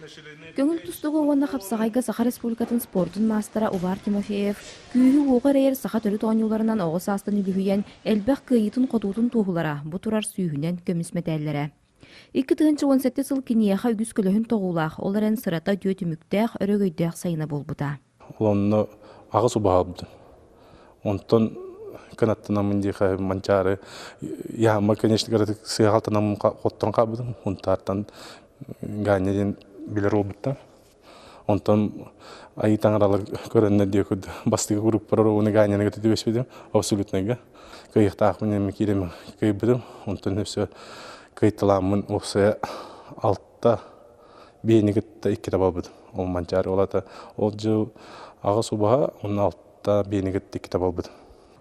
Көҥүл тустууга уонна хапсаҕайга Саха Республикатын спордун маастара Увар Тимофеев күүһү-уоҕу эрэйэр саха төрүт оонньууларынан оҕо саастан үлүһүйэн элбэх кыайыытын-хотуутун туоһулара бу турар сүүһүнэн көмүс мэтээллэрэ. 2017 сыл киниэхэ үгүс көлөһүн тоҕуулаах, ол эрэн сырата үтүө түмүктээх, өрөгөйдөөх сайына буолбута. Онно аҕыс убаһабытым. Онтон кынаттанаммын диэхэ Манчаары яама, конечно, кыратык сыаҕалтанаммын хоттон хаалбытым. Унтаартан Ганя диэн билэр уолбуттан. Онтон айыы таҥаралар көрөннөр диэки бастакы группалар уруогуну Ганяны кытта түбэспитим абсолютнайга. Кыайыахтаахпын эмэ киирэн кыайбытым. Онтон өссө кыайталааммын уопсайа алта биэни кытта иккитэ барбытым. Ол Манчаары уолата ол дьыл аҕыс убаһа уонна алта биэни кытта иккитэ барбытым.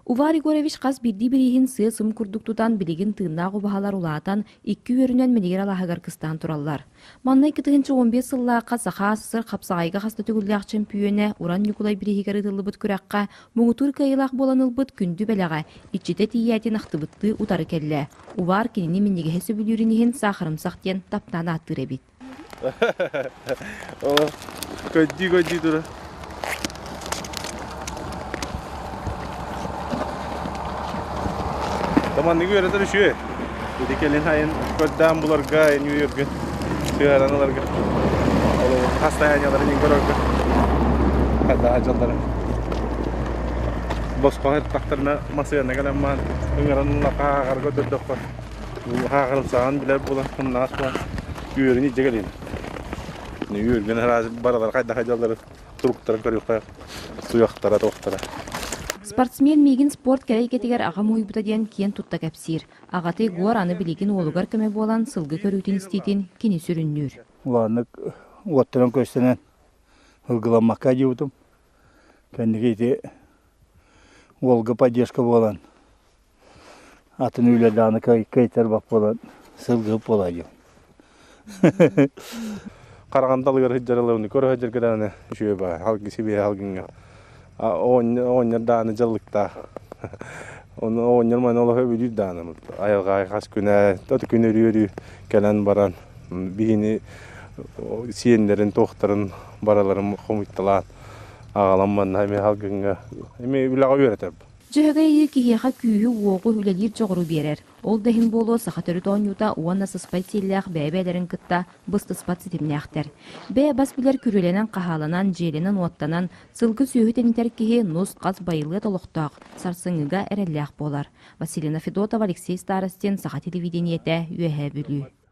Увар Егорович хас биирдии бирииһин сыа-сым курдук тутан, билигин тыыннаах убаһалар улаатан, икки үөрүнэн Мэнигир алааһыгар кыстаан тураллар. Манна 2015 сыллаахха Саха АССР хапсаҕайга хаста төгүллээх чөмпүйүөнэ Уран Ньукулай бирииһигэр ыытыллыбыт күрэххэ муҥутуур кыайыылаах буолан ылбыт күндү бэлэҕэ, иччитэ тиийээтин ахтыбыттыы утары кэллэ. Увар кинини минньигэһи сөбүлүүрүн иһин саахарымсах диэн таптаан ааттыыр эбит. Көддүү-көддүү турар. Таманныгы үөрэтэр үчүгэй. Ити кэлин айын көрдөөн буларга, Нью-Йоркка сыһыаран ыларга. Хастаяняларын көрөргө. Хадаа дьаллары. Босхо тахтарына масыана кэлэн маан ыҥыран ааҕарга көрдөххө Ааҕырымсаҕын билэр буолан, сымнаҕас буолан үөрүн илдьэ кэлиим. Үөргэн араас баралар хайдах дьаллары туруктарын көрүөххэ суйахтара туохтара. Спортсмен миигин спорт кэрэ эйгэтигэр аҕам уһуйбута диэн киэн тутта кэпсиир. Аҕата Егор аны билигин уолугар көмө буолан сылгы көрүүтүн-истиитин кини сүрүннүүр. Улааннык уоттаран көстөнөн ылгыламмакка дьиибитим. Кэнники ити уолга поддержка буолан Атын үлэ даҕаны кыайтарбат буолан сылгыһыт буолаа диэм. Хараҕын далыгар сылдьар ылабын көрө сылдьарга даҕаны үчүгэй баар халгы сибиэ халгыҥҥа оҕонньор даҕаны дьаллыктаах ону оҕонньор маны олох өбүлүүр даҕаны айылҕаҕа хас күнэ тот күн өрүү-өрүү кэлэн баран биһини сиэннэрин туохтарын бараларын хомуйталаан аҕалан манна эмиэ халгыҥҥа эмиэ үлэҕэ үөрэтэр Дьөһөгөй айыы киһиэхэ күүһү-уоҕу, үлэлиир дьоҕуру биэрэр. Ол да иһин буолуо саха төрүт оонньуута уонна сыспай сиэллээх бэйэ-бэйэлэрин кытта быстыспат ситимнээхтэр. Бэйэ бас билэр күрүөлэнэн-хаһааланан, дьиэлэнэн-уоттанан, сылгы-сүөһү тэнитэр киһи нус-хас байылыат олохтоох, сарсыҥҥыга эрэллээх буолар. Василина Федотова, Алексей Старостин, Саха телевидениетэ, Үөһээ Бүлүү.